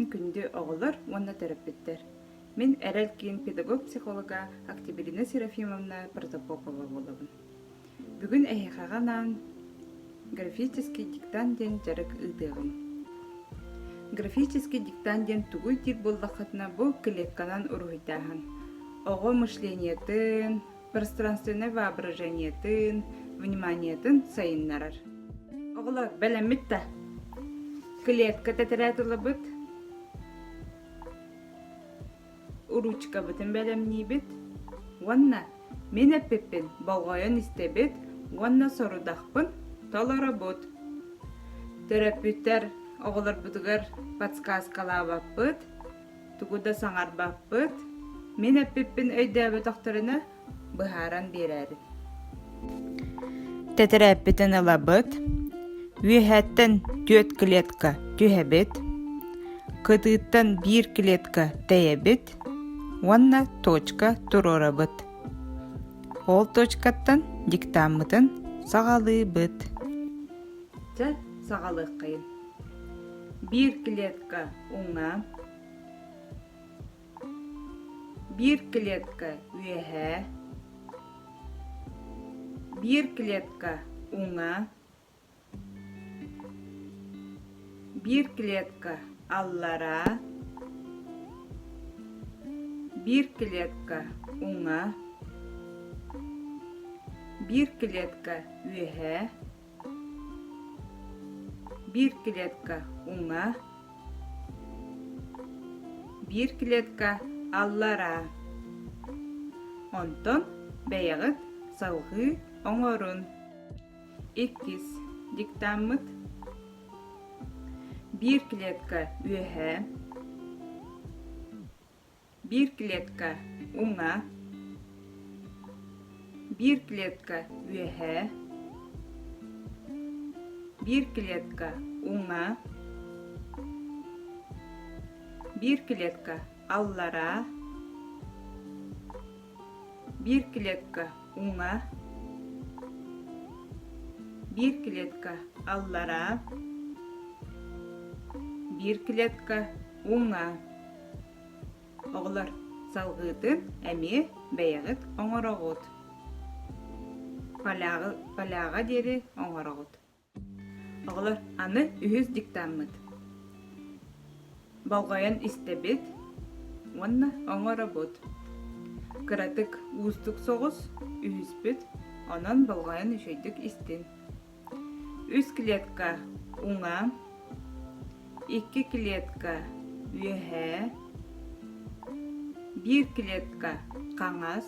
киэһэнэн күндү оҕолор уонна төрөппүттэр! Мин Эрэл киин педагог-психолога Октябрина Серафимовна Протопопова буолабын. Бүгүн эһиэхэҕэ анаан «Графический диктант» диэн дьарык ыытыаҕым. Графический диктант диэн тугуй диир буоллаххытына, бу клетканан уруһуйдааһын. Оҕо мышлениетын, пространственнай воображениетын, вниманиетын сайыннарар. Оҕолор, бэлэммит да? Клетка тэтэрээт ылабыт, Уруучукабытын бэлэмниибит уонна мин эппиппин болҕойон истэбит уонна сорудахпын толоробут. Төрөппүттэр оҕолорбутугар подсказкалаабаппыт, тугу да саҥарбаппыт, мин эппиппин өйдөөбөтөхтөрүнэ быһааран биэрээри. Тэтэрээппитин ылабыт, үөһэттэн түөрт клетка түһэбит, кытыыттан биир клетка тэйэбит уонна точка туруорабыт. Ол точкаттан диктаммытын саҕалыыбыт. Чэ, саҕалыаххайын. Биир клетка уҥа, Биир клетка үөһээ, биир клетка уҥа, биир клетка аллараа, биир клетка уҥа, биир клетка үөһээ, Биир клетка уҥа, биир клетка аллараа. Онтон бэйэҕит салҕыы оҥорун. Иккис диктаммыт. Биир клетка үөһээ, Биир клетка уҥа, биир клетка үөһээ, биир клетка уҥа, биир клетка аллараа, биир клетка уҥа, биир клетка аллараа, биир клетка уҥа. Оҕолор, салҕыытын эмиэ бэйэҕит оҥороҕут. Поляҕы, поляҕа диэри оҥороҕут. Оҕолор, аны үһүс диктаммыт. Болҕойон истэбит уонна оҥоробут. Кыратык уустук соҕус үһүспүт, онон болҕойон үчүгэйдик истин. Үс клетка уҥа, икки клетка үөһээ, биир клетка хаҥас,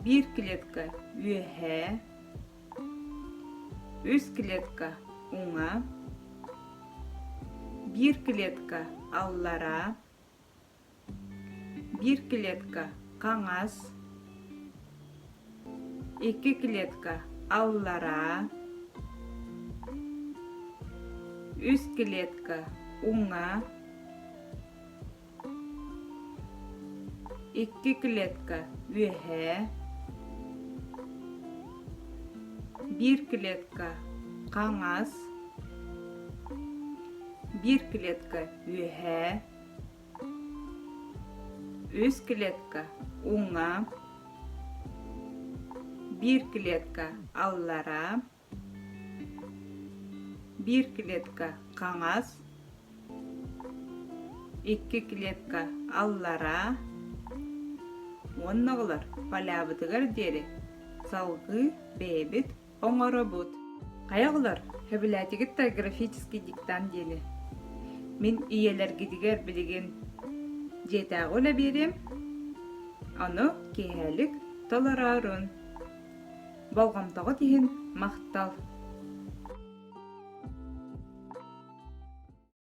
биир клетка үөһээ, үс клетка уҥа, биир клетка аллараа, Биир клетка хаҥас, икки клетка аллараа, үс клетка уҥа, икки клетка үөһээ, биир клетка хаҥас, биир клетка үөһээ, Үс клетка уҥа, биир клетка аллараа, биир клетка хаҥас, икки клетка аллараа уонна оҕолор полябытыгар диэри салгыы бэйэбит Оҥоробут. Хайа оҕолор, сөбүлээтигит да графический диктант диэни? Мин ийэлэргитигэр билигин дьиэтээҕи үлэ биэриэм, ону киэһэлик толороорун. Болҕомтоҕут иһин махтал!